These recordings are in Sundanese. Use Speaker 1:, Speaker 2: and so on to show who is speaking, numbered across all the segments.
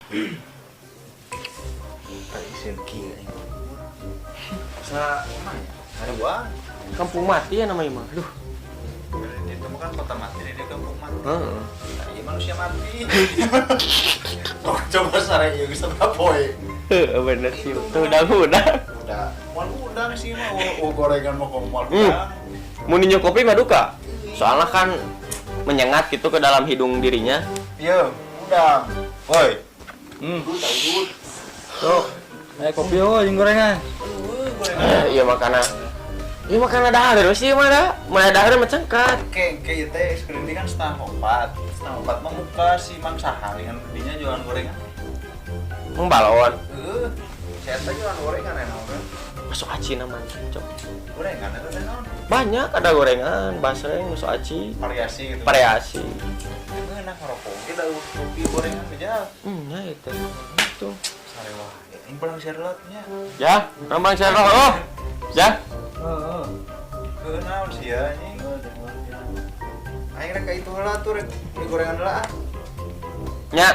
Speaker 1: Tadi kieu aing. Sa mana ya? Ada buah.
Speaker 2: Kampung mati ya namanya mah. Aduh.
Speaker 1: Itu mah kan kota mati, ini kampung mati.
Speaker 2: Heeh.
Speaker 1: Nah, iya manusia mati. Oh, coba sare ieu geus berapa poe.
Speaker 2: Heeh, bener sih. Tuh udang-udang.
Speaker 1: Udah, moal udang sih mah, oh, gorengan mah kok moal udang.
Speaker 2: Mun ninyo kopi mah duka. Soalnya kan menyengat gitu ke dalam hidung dirinya.
Speaker 1: Iya, udang. Woi.
Speaker 3: Tuh, kopi oh jeung gorengan.
Speaker 2: Iya makana. Iya makana dahar sih mah da. Mun dahar mah cengkat.
Speaker 1: Oke, oke, ieu teh screen kan 3.30. 3.30 mah muka si Mang Sahar dengan dinya jualan gorengan.
Speaker 2: Mang balon.
Speaker 1: Heeh. Saya teh jualan gorengan enak kan.
Speaker 2: Masuk aci namanya, cok.
Speaker 1: Gorengan eta teh naon?
Speaker 2: Banyak ada gorengan, basreng, masuk aci,
Speaker 1: Variasi gitu.
Speaker 2: Variasi.
Speaker 1: Emang enak ngerokok oge da kopi gorengan aja.
Speaker 2: Ya itu. Itu.
Speaker 1: Sare wah. Ini pulang Charlotte nya.
Speaker 2: Ya, Rambang Sero. Oh. Ya.
Speaker 3: Heeh.
Speaker 1: Heuh naon sih ya anjing. Aing rek ka itu heula tuh rek beli gorengan heula ah.
Speaker 2: Nya.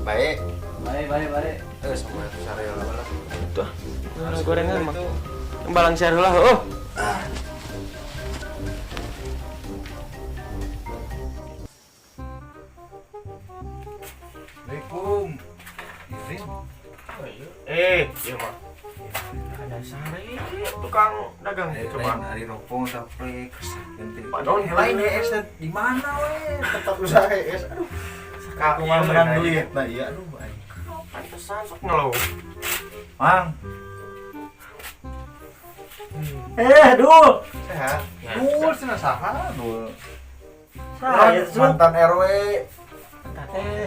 Speaker 1: Baik.
Speaker 3: Baik, baik, baik.
Speaker 1: Eh, sok we atuh sare heula lah.
Speaker 2: Tuh. Nah, gorengan mah.
Speaker 1: Itu.
Speaker 2: Balang Sero lah. Oh.
Speaker 1: Assalamualaikum. Irin.
Speaker 2: Iya mah. Ada sare tukang dagang coba.
Speaker 1: Hari rokok tapi ganti.
Speaker 2: Padahal
Speaker 1: lain ES di mana we? Tempat usaha ES. Aduh.
Speaker 3: Kumaha menang duit.
Speaker 1: Nah iya aduh aing.
Speaker 2: Pantesan sok ngeluh.
Speaker 1: Mang,
Speaker 3: Dul.
Speaker 1: sehat. Dul cenah saha dul.
Speaker 3: Saya tuh.
Speaker 1: Mantan RW.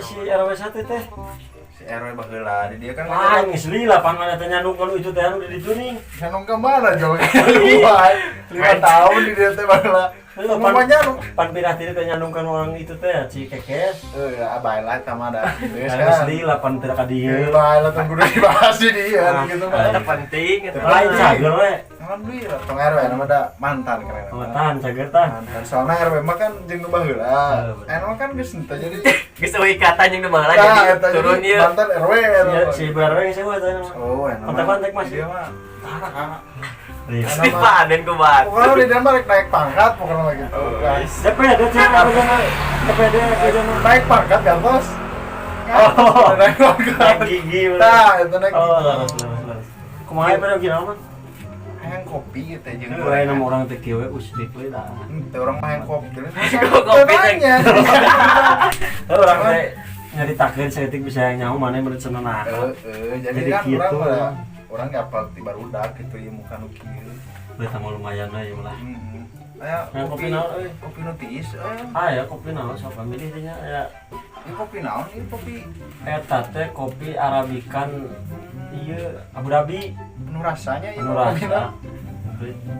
Speaker 3: Si RW 1 teh.
Speaker 1: Si RW baheula di dia kan
Speaker 3: Wah, geus lila pan mana teh nyandung kalau itu teh anu di ditu nih.
Speaker 1: Nyandung ke mana jauh? 5 tahun di dia teh baheula.
Speaker 3: Pan,
Speaker 1: Rumahnya nu.
Speaker 3: pan pindah teh nyandung kan orang itu teh si Kekes.
Speaker 1: Eh, ya bae lah eta mah da. Geus
Speaker 3: Geus
Speaker 1: kan.
Speaker 3: lila pan teu ka dieu.
Speaker 1: Bae lah tunggu dibahas di dia gitu mah.
Speaker 2: Itu penting itu.
Speaker 3: Lain cager we.
Speaker 1: Alhamdulillah tong RW nama da mantan keren.
Speaker 3: Mantan cager tah.
Speaker 1: Mantan. Soalnya RW mah kan jeung nu baheula.
Speaker 3: Heeh, bener.
Speaker 1: Anu mah kan geus henteu jadi
Speaker 2: Geus eueuh ikatan jeung nu baheula
Speaker 1: Nah,
Speaker 2: jadi
Speaker 1: eta
Speaker 2: turun
Speaker 1: jadi
Speaker 2: ieu.
Speaker 1: mantan RW eta.
Speaker 3: Si RW geus we teh.
Speaker 1: Oh, enak.
Speaker 3: Kontak-kontak masih.
Speaker 1: Dia mah tara kak.
Speaker 3: Iya.
Speaker 1: Enak mah.
Speaker 2: Dipanen ku bat.
Speaker 1: Pokoknya di Denmark rek naik pangkat pokoknya mah gitu. Kan.
Speaker 3: DPD cek DPD kerjana.
Speaker 1: Naik pangkat gantos.
Speaker 3: Oh.
Speaker 1: Naik pangkat.
Speaker 3: Naik gigi. Bener.
Speaker 1: Tah, itu naik
Speaker 3: Oh,
Speaker 1: gigi.
Speaker 3: leres leres leres. Kumaha pada gini mah?
Speaker 1: Hayang kopi gitu jeung
Speaker 3: Lain nama orang teh kieu we usdik we dah.
Speaker 1: Teu orang mah hayang kopi.
Speaker 2: Kopi teh.
Speaker 1: Tanya.
Speaker 3: Heuh urang teh nyaritakeun saeutik bisa yang nyaho maneh bener cenah.
Speaker 1: Heeh, jadi
Speaker 3: Jadi
Speaker 1: kan
Speaker 3: gitu.
Speaker 1: urang mah urang ngapal ti barudak gitu ieu muka nu kieu.
Speaker 3: Beuh mah lumayan lah ieu lah.
Speaker 1: Heeh. Aya
Speaker 3: Hayang kopi naon euy?
Speaker 1: Kopi nu tiis euy.
Speaker 3: Ah ya kopi naon sok pamilih teh nya aya
Speaker 1: Ieu kopi naon ieu kopi
Speaker 3: eta teh kopi Arabikan ieu Abu Dhabi
Speaker 1: nu rasanya ieu
Speaker 3: anu
Speaker 1: kopi
Speaker 3: rasa.
Speaker 1: naon?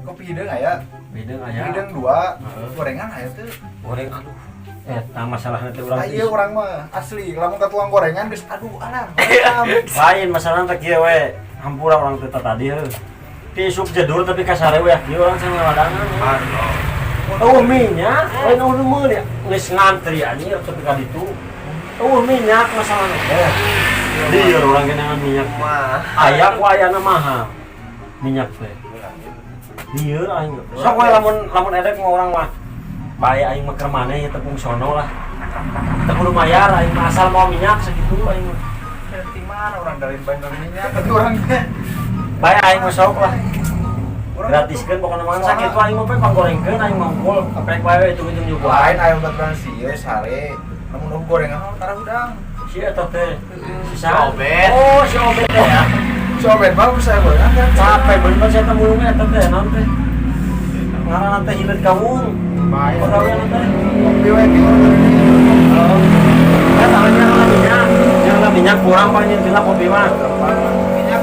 Speaker 1: Kopi hideung aya.
Speaker 3: Hideung aya.
Speaker 1: Hideung dua,
Speaker 3: Heeh.
Speaker 1: gorengan aya teu.
Speaker 3: Goreng aduh. Eta masalahna teh urang
Speaker 1: Ah
Speaker 3: teh
Speaker 1: iya urang mah asli lamun ka tukang gorengan geus aduh alah.
Speaker 3: Lain masalahna teh kieu we. Hampura urang teh tadi heuh. Ti isuk jedur tapi kasare we kieu urang sama ladangan. Oh minyak, lain udah meuli geus ngantri anjir tapi ka ditu. Oh minyak masalahna teh. Lieur urang genangan minyak.
Speaker 2: Mah.
Speaker 3: Aya ku ayana mahal. Minyak teh. Lieur aing. Sok we lamun lamun edek mah urang mah. Bae aing mah keur maneh ya tepung sono lah. Teu kudu mayar aing mah asal mau minyak segitu aing mah.
Speaker 1: Di mana orang dari bandar minyak atuh urang teh.
Speaker 3: Bae aing mah sok lah.
Speaker 1: Urang
Speaker 3: Gratiskeun pokona mah sakitu aing mah panggorengkeun aing mah unggul. Kaprek bae hitung-hitung
Speaker 1: Lain
Speaker 3: nyuguhan.
Speaker 1: aya baturan sieun sare. Lamun eueuh gorengan mah tara hudang.
Speaker 3: Si eta teh. Si
Speaker 2: Si
Speaker 3: saha?
Speaker 2: Obet.
Speaker 3: Oh, si Obet teh ya.
Speaker 1: Si Obet mah bisa gorengan kan.
Speaker 3: Capek bener saya teh mulungnya eta teh naon teh. Ngaranna teh hileut kawung.
Speaker 1: Bae.
Speaker 3: Pagawean teh.
Speaker 1: Kopi we di
Speaker 3: Oh. Ya tangannya lah minyak. Jangan minyak kurang paling jelas kopi mah.
Speaker 1: Minyak.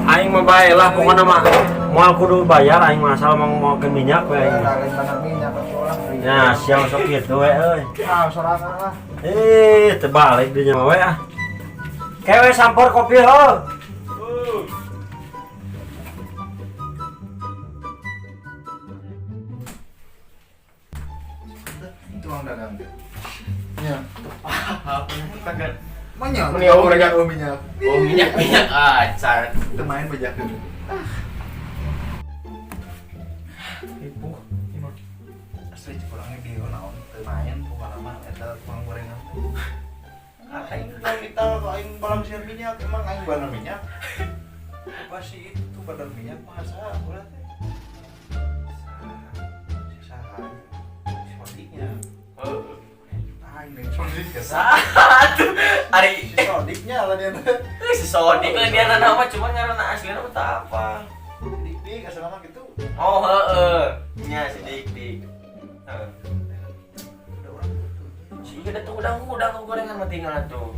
Speaker 3: Aing mah bae lah pokona mah. Moal kudu bayar aing mah asal mau mau ke minyak we aing. mah.
Speaker 1: Lain bandar minyak atuh lah.
Speaker 3: Ya, siang sok kitu we euy.
Speaker 1: Ah, sorangan lah.
Speaker 3: Eh, terbalik dia mah we ah. Kewe sampor kopi ho.
Speaker 1: Tukang dagang. Ya. Manya.
Speaker 2: Mending aku gorengan.
Speaker 1: Oh, minyak.
Speaker 2: Oh, minyak minyak acar.
Speaker 1: Itu main bejakeun.
Speaker 2: Ripuh.
Speaker 1: Asli kurangnya di naon teu main pokona mah eta tukang gorengan. Aing bilang vital kok aing balang siar minyak, emang aing balang minyak. Apa sih itu badan minyak masa ulah teh. Si saha? Si Sodiknya. Aing nih Sodik ya.
Speaker 2: Satu. Ari
Speaker 1: Si Sodiknya lah dia teh.
Speaker 2: si Sodik lah dia nama cuma ngaranna aslina mah teu apa.
Speaker 1: Dik dik asal nama gitu.
Speaker 2: Oh, heeh. Nya si Dik Dik. Heeh.
Speaker 1: Udah orang gitu.
Speaker 2: Si iya tuh udang-udang gorengan mah tinggal tuh.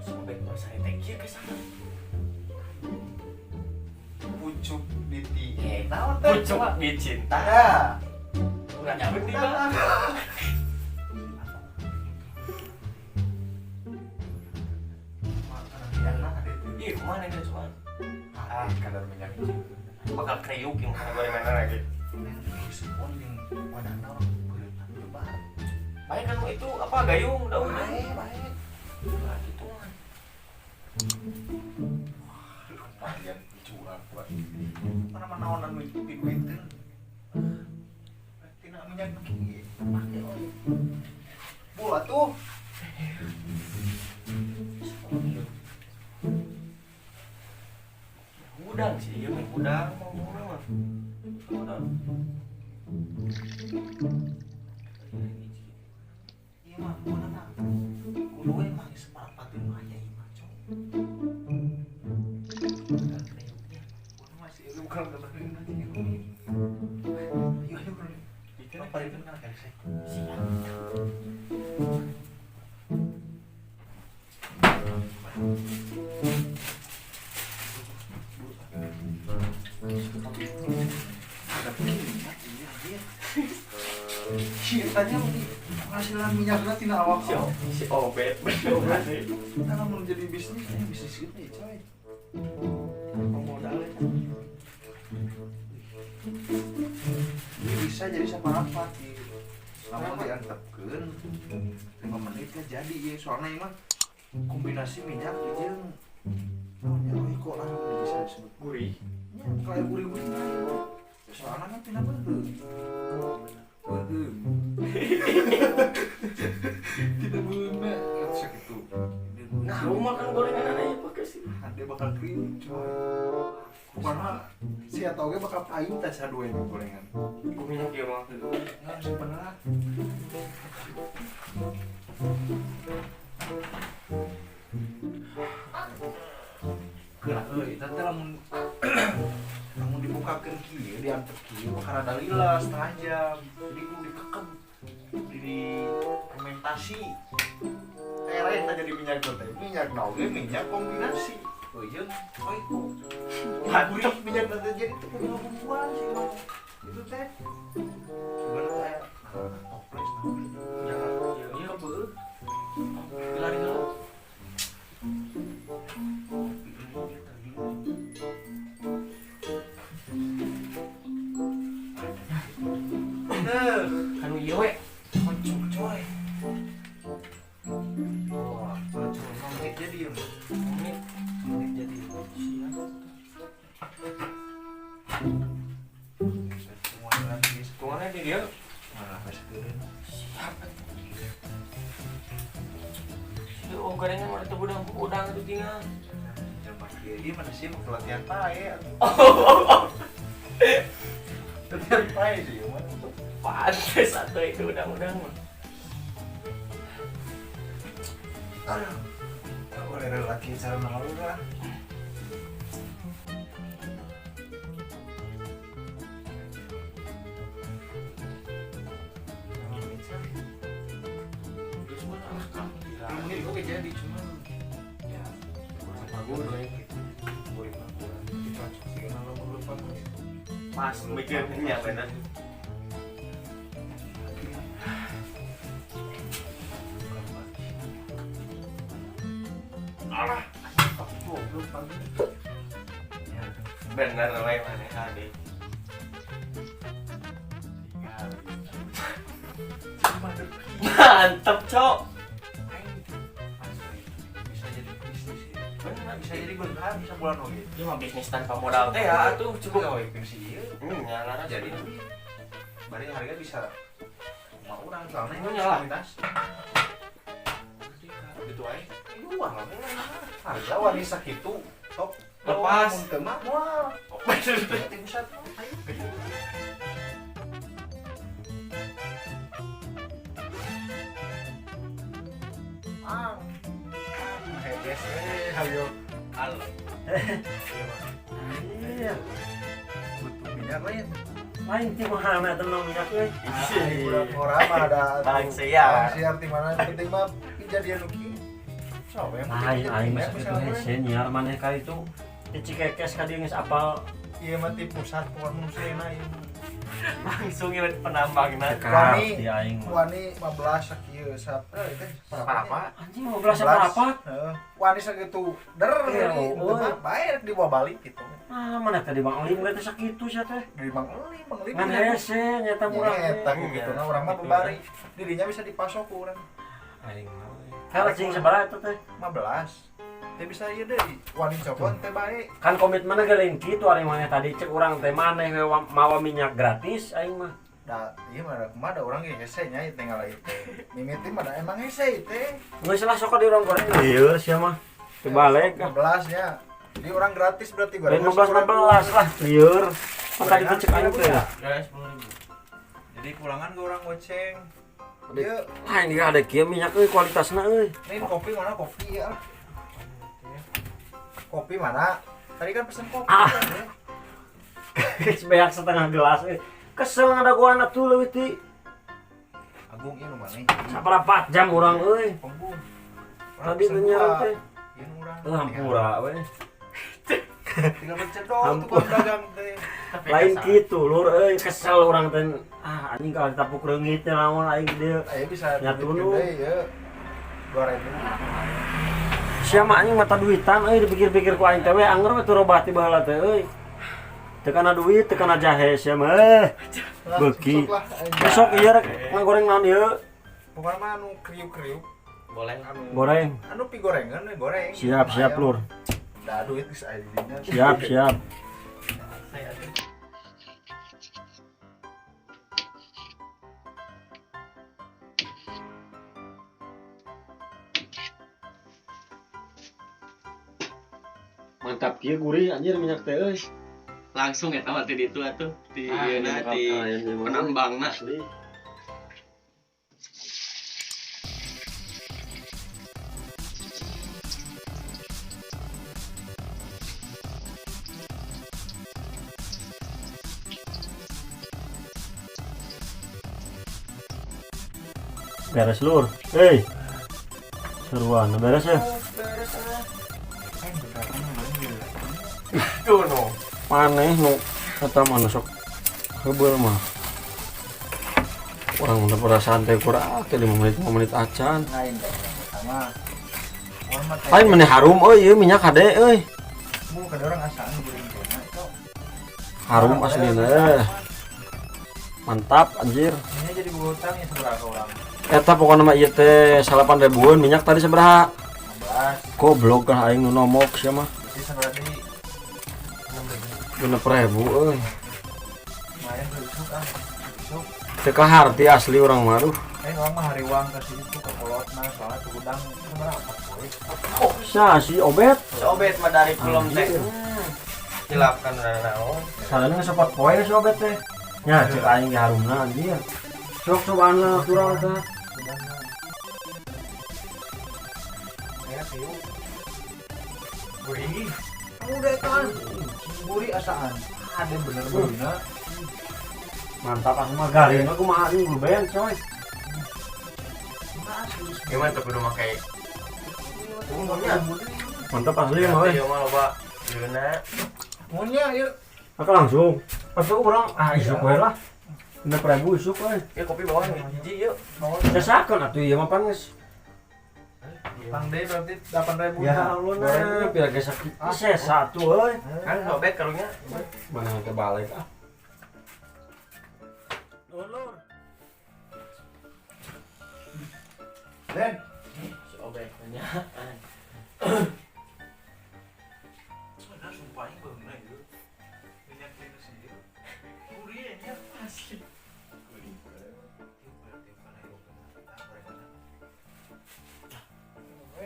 Speaker 2: Sobek mah saya teh kieu ke sana.
Speaker 1: Pucuk di ti. Naon teh?
Speaker 2: Pucuk dicinta.
Speaker 1: Ya.
Speaker 2: Ulah nyabut nih, Bang.
Speaker 1: Makanan enak ada itu.
Speaker 2: Ih, kemana itu cuman?
Speaker 1: Ah, kadar minyak itu.
Speaker 2: Bakal kriuk yang makan gorengan lagi.
Speaker 1: Respon yang wadahna orang beureutna lebar.
Speaker 2: Baik kan itu apa gayung daun.
Speaker 1: Baik, baik.
Speaker 2: Nah, gitu mah.
Speaker 1: Lumayan jual buat. Mana mana naonan nu diduiteun. Tina minyak kieu pake oi. Bu atuh.
Speaker 2: Udang sih, iya mah udang mau udang mah. Udang.
Speaker 1: Ieu mah mana mah. Kudu we mah separapat mah aya ieu mah, cong. Dan kriuknya. Kudu masih itu bukan gambar nanti. Ayo ayo bro. Apa itu kan kali saya.
Speaker 2: Siap.
Speaker 1: Ada minyak iya iya. Ceritanya penghasilan minyaknya tina awak
Speaker 2: Si, si Obet bener sih.
Speaker 1: Kita mau jadi bisnis, bisnis gitu ya coy.
Speaker 2: Pemodalnya.
Speaker 1: Ini bisa jadi saparapat di lamun diantepkeun 5 menit ya jadi ya soalnya emang kombinasi minyak jeung naon ya royco lah bisa disebut
Speaker 2: Gurih.
Speaker 1: nya kayak gurih-gurih nah, ya. Soalnya kan tina beureum. Beureum. Tidak beureum sakitu.
Speaker 2: Nah, rumah kan gorengan aneh pakai sih.
Speaker 1: Dia bakal kriuk coy. Kumaha si atau ge bakal payu teh sadue gorengan.
Speaker 2: Ku minyak ieu mah.
Speaker 1: Ngan simpen lah. Geura euy, eta teh lamun lamun dibukakeun kieu, diantep kieu bakal rada lila setengah jam. Jadi kudu dikekep di fermentasi. Tereh teh jadi minyak teh. Minyak naon ge minyak kombinasi. Euy, royco. Gurih minyak teh jadi teu kudu bumbuan sih mah. Itu teh. Gimana teh? Toples naon.
Speaker 2: Ya, iya beuh. Lari heula.
Speaker 1: Bener.
Speaker 2: Kan ieu we.
Speaker 1: Kocok coy. Wah, kocok menit jadi ya.
Speaker 2: Menit.
Speaker 1: Menit jadi.
Speaker 2: Siap.
Speaker 1: Semua lagi.
Speaker 2: Tungannya di dia.
Speaker 1: Malah kasih.
Speaker 2: Siap. Si oh gorengan mah teu udang udang itu tinggal.
Speaker 1: Jelema kieu ieu mana sih mau pelatihan pae atuh. Latihan pae sih mah.
Speaker 2: Pantes atau itu udang-udang mah.
Speaker 1: Aduh. Boleh lagi cara malu lah.
Speaker 2: Terus mah ah kan.
Speaker 1: Menit oke jadi cuman ya kurang goreng gitu. Goreng kurang. Cocok sih kalau lupa.
Speaker 2: Pas mikirnya bener.
Speaker 1: Alah, goblok pagi.
Speaker 2: Bener we maneh ade. Mantep, Cok.
Speaker 1: Asli, bisa jadi bisnis ya. Bener, bisa jadi benar bisa bulan oge.
Speaker 2: Ieu mah bisnis tanpa modal teh ya atuh
Speaker 1: Cukup
Speaker 2: cukup.
Speaker 1: gawe si ieu.
Speaker 2: Ya laras.
Speaker 1: Jadi bari harga bisa mau urang soalnya
Speaker 2: Oh, nyala.
Speaker 1: kualitas. Gitu ae. Jual lah. Harga wani sakitu top
Speaker 2: Lepas.
Speaker 1: Mun teu mah moal. Ti pusat. Ayo. Ah. Heges hayo.
Speaker 2: Al.
Speaker 1: Iya mah.
Speaker 3: Iya.
Speaker 1: Butuh minyak lain.
Speaker 3: Lain ti mahana teh minyak euy.
Speaker 1: Ah, budak ngora mah ada
Speaker 2: Barang siar.
Speaker 1: Barang siar di mana yang penting mah kejadian nu kieu. So, yang penting
Speaker 3: Lain
Speaker 1: kejadian
Speaker 3: aing mah
Speaker 1: minyak
Speaker 3: sakitu
Speaker 1: misalnya.
Speaker 3: hese nyiar maneh ka itu. Di Cikekes ka dieu geus apal
Speaker 1: Ieu mah ti pusat pokokna nu seuna ieu.
Speaker 2: Langsung ieu penambangna.
Speaker 1: Wani.
Speaker 3: di aing mah.
Speaker 1: Wani 15 sakieu sap teh
Speaker 2: Saparapat?
Speaker 3: Anjing 15 saparapat.
Speaker 1: Heeh. Wani sakitu der
Speaker 3: Iya,
Speaker 1: deui,
Speaker 3: oh.
Speaker 1: teu mah bae rek dibawa balik gitu.
Speaker 3: Ah, mana tadi Bang Elim teh sakitu sia teh.
Speaker 1: Dari Bang Elim, Bang Elim.
Speaker 3: Ngan hese nyata murah.
Speaker 1: Eta gitu nah urang mah bebari. Dirinya bisa dipasok ku urang.
Speaker 3: Aing mah. Kalau cing sabaraha eta teh?
Speaker 1: 15. Teh bisa ieu deui. Wani copot teh bae.
Speaker 3: Kan komitmenna ge lain kitu ari maneh tadi cek urang teh maneh we mawa minyak gratis aing mah.
Speaker 1: Da, ieu mah da kumaha da urang ge hese nya ieu teh ngalai teh. Mimiti mah da emang hese teh.
Speaker 3: Geus lah sok di urang goreng. Iya sia mah. Teu balik ah.
Speaker 1: 15 nya. Jadi orang gratis berarti
Speaker 3: Lain 15 15 lah lieur. Kan tadi teh cek aing teh.
Speaker 2: Ya 10.000.
Speaker 1: Jadi pulangan ke orang goceng. Ieu
Speaker 3: Lain ge ada kieu minyak euy kualitasna euy.
Speaker 1: ini kopi mana kopi ya? Kopi mana? Tadi kan pesen kopi.
Speaker 3: Ah.
Speaker 1: Kan, ya?
Speaker 3: Geus beak setengah gelas euy. Kesel ngadagoan atuh leuwih ti
Speaker 1: Agung ieu nu mana?
Speaker 3: saparapat jam urang euy.
Speaker 1: Pembun.
Speaker 3: Tadi teh nyiar teh.
Speaker 1: Ieu nu urang.
Speaker 3: Eh hampura we.
Speaker 1: Tinggal mencedot
Speaker 3: Hampura.
Speaker 1: tukang dagang teh.
Speaker 3: Lain kitu lur euy kesel urang teh. Ah anjing kalau ditapuk reungit teh naon aing dieu.
Speaker 1: Aya bisa
Speaker 3: Nya
Speaker 1: duit
Speaker 3: tunu.
Speaker 1: gede ya. 2000.
Speaker 3: Sia mah anjing mata duitan euy dipikir-pikir ku aing teh we anger we teu robah ti baheula teh euy. Teu kana duit, teu kana jahe sia mah.
Speaker 1: Lah,
Speaker 3: Beuki.
Speaker 1: besok lah, anjing.
Speaker 3: Besok ieu rek ngagoreng naon ieu?
Speaker 1: Pokoknya mah anu kriuk-kriuk,
Speaker 2: Boleh.
Speaker 1: anu
Speaker 3: Goreng.
Speaker 1: anu pi gorengan we goreng.
Speaker 3: Siap, siap
Speaker 1: Ayam.
Speaker 3: lur.
Speaker 1: Da duit geus aya di dinya.
Speaker 3: Siap, siap. Mantap kieu gurih anjir minyak teh euy.
Speaker 2: Langsung eta mah ti ditu atuh ti
Speaker 3: Ah,
Speaker 2: ieuna ti penambangna.
Speaker 3: Asli. Beres lur. Hei. Seruan, beres ya.
Speaker 1: Beres ah. Eh, beneran goreng
Speaker 2: Tuh no.
Speaker 3: Maneh nu eta mah nu sok heubeul mah. Urang udah pada santai kurang teh 5 menit 5 menit acan.
Speaker 1: Lain deh, sama. Urang mah teh.
Speaker 3: Lain maneh harum euy ieu minyak hade euy.
Speaker 1: Mu kada orang asaan goreng teh itu.
Speaker 3: Harum aslina. Mantap anjir.
Speaker 1: Ini jadi hutang ya seberapa orang?
Speaker 3: Eta pokokna mah ieu teh 8 ribuan minyak tadi sabaraha?
Speaker 1: 16.
Speaker 3: Goblok lah aing nu nomok sia mah.
Speaker 1: Jadi seberapa di 6.000.
Speaker 3: 6.000 euy.
Speaker 1: Lumayan besok ah. Besok.
Speaker 3: Teu kaharti asli urang mah aduh.
Speaker 1: Orang mah hari uang ke situ ke kolotna soalnya ke gudang seberapa poe.
Speaker 3: Sia si Obet.
Speaker 2: Si Obet mah dari kulem teh. Hilap kan naon.
Speaker 3: Salahna geus opat poe si Obet teh. Nya cek aing ge harumna anjir. Sok cobaan lah natural teh.
Speaker 1: Gudangna. Ya siu. Gurih. Udah kan. Gurih asaan. Ada bener bener.
Speaker 3: Mantap aku mah garing aku mah anjing bluben coy.
Speaker 2: Gimana tuh kudu make
Speaker 1: Bumbunya.
Speaker 3: Mantap asli mah euy.
Speaker 2: Ieu mah loba ieuna.
Speaker 1: Munnya yuk.
Speaker 3: Aku langsung. Atau urang ah isuk we lah. 6.000 isuk euy.
Speaker 2: Ieu kopi bawa hiji yuk.
Speaker 1: Mau
Speaker 3: Jasakeun atuh ieu mah pan geus.
Speaker 1: Bang D berarti 8.000.
Speaker 3: Ya Allah nah, pira ge sakit. Sesa atuh euy.
Speaker 2: Kan si Obet karunya.
Speaker 3: Mana teh balik ah. Lur.
Speaker 1: Ben.
Speaker 2: Si Obek nanyaan.
Speaker 1: Bener sumpah aing beungeuna ieu. Minyak minus ieu. Gurih nya
Speaker 2: Asli.
Speaker 1: Gurih. Berarti kana ieu kana gorengan. We.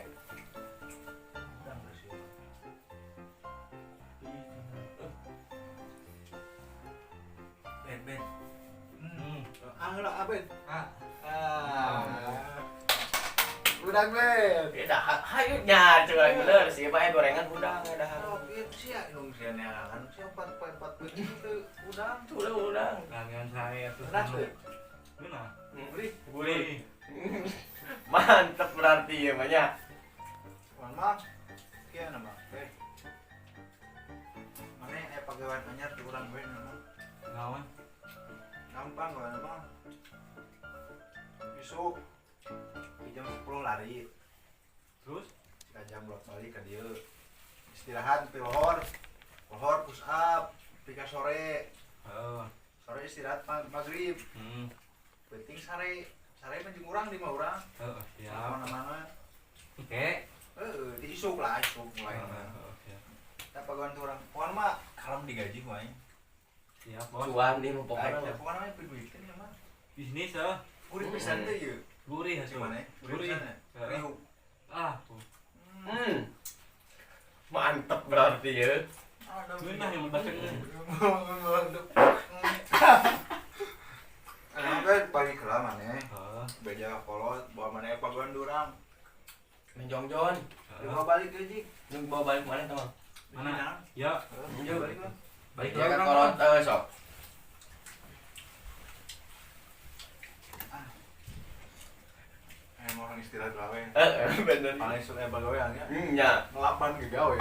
Speaker 1: Udang bersih.
Speaker 4: Ben Ben.
Speaker 1: Ah, heula ah, Ben.
Speaker 4: Ah.
Speaker 1: Ah. Udang Ben.
Speaker 2: Beda, hayu nya coba bener sih, Pak gorengan udang ada.
Speaker 1: Oh, ieu sia nu sia neangan sia 4.4 begitu udang.
Speaker 2: Tuh udah udang.
Speaker 4: Langan saya tuh.
Speaker 1: Enak tuh.
Speaker 4: Geunah.
Speaker 1: Gurih.
Speaker 2: Gurih. Mantep berarti ya banyak.
Speaker 1: Wan mah kieu nama Ben. Mana aya pagawean anyar di urang Ben mah.
Speaker 4: Naon?
Speaker 1: Gampang gawean mah. Isuk di jam 10 lari.
Speaker 4: Terus?
Speaker 1: Ka jam bolak balik ka dieu. Istirahat di lohor. Lohor push up di ka sore.
Speaker 4: Heeh.
Speaker 1: Sore istirahat maghrib. Penting sare. Sare mah jeung urang di mah urang.
Speaker 4: Heeh, siap.
Speaker 1: Mana-mana.
Speaker 4: Oke.
Speaker 1: Heeh, di isuk lah isuk mulai.
Speaker 4: Heeh, siap.
Speaker 1: Kita pagawean tuh urang. Pokona mah kalem digaji ku aing.
Speaker 4: Siap, Bos.
Speaker 2: Cuan nih mau pokoknya.
Speaker 1: Pokona pokona mah piduiteun ya mah.
Speaker 4: Bisnis heuh.
Speaker 1: Gurih pisan teh ieu.
Speaker 4: Gurih
Speaker 1: Si
Speaker 4: atuh.
Speaker 1: mana?
Speaker 4: Gurih.
Speaker 1: Pisan ya?
Speaker 4: Heeh.
Speaker 1: Riuk.
Speaker 4: Ah, tuh.
Speaker 2: Mantep berarti ya.
Speaker 4: Geunah yang baceng.
Speaker 1: Emang kan pagi kelah maneh.
Speaker 4: Heeh.
Speaker 1: Beja kolot bawa maneh pagawean durang.
Speaker 2: Menjongjon.
Speaker 1: Dibawa balik ke jik.
Speaker 2: Nu bawa balik mana teman?
Speaker 4: Mana? Ya,
Speaker 1: Heeh, balik lah.
Speaker 4: balik
Speaker 2: Ya
Speaker 4: ke
Speaker 2: kan
Speaker 4: urang.
Speaker 2: kolot sok.
Speaker 1: Emang orang istirahat lah we.
Speaker 2: Heeh, bener.
Speaker 1: Paling suka pagawean ya.
Speaker 2: Nya.
Speaker 1: Ngelapan ke gawe.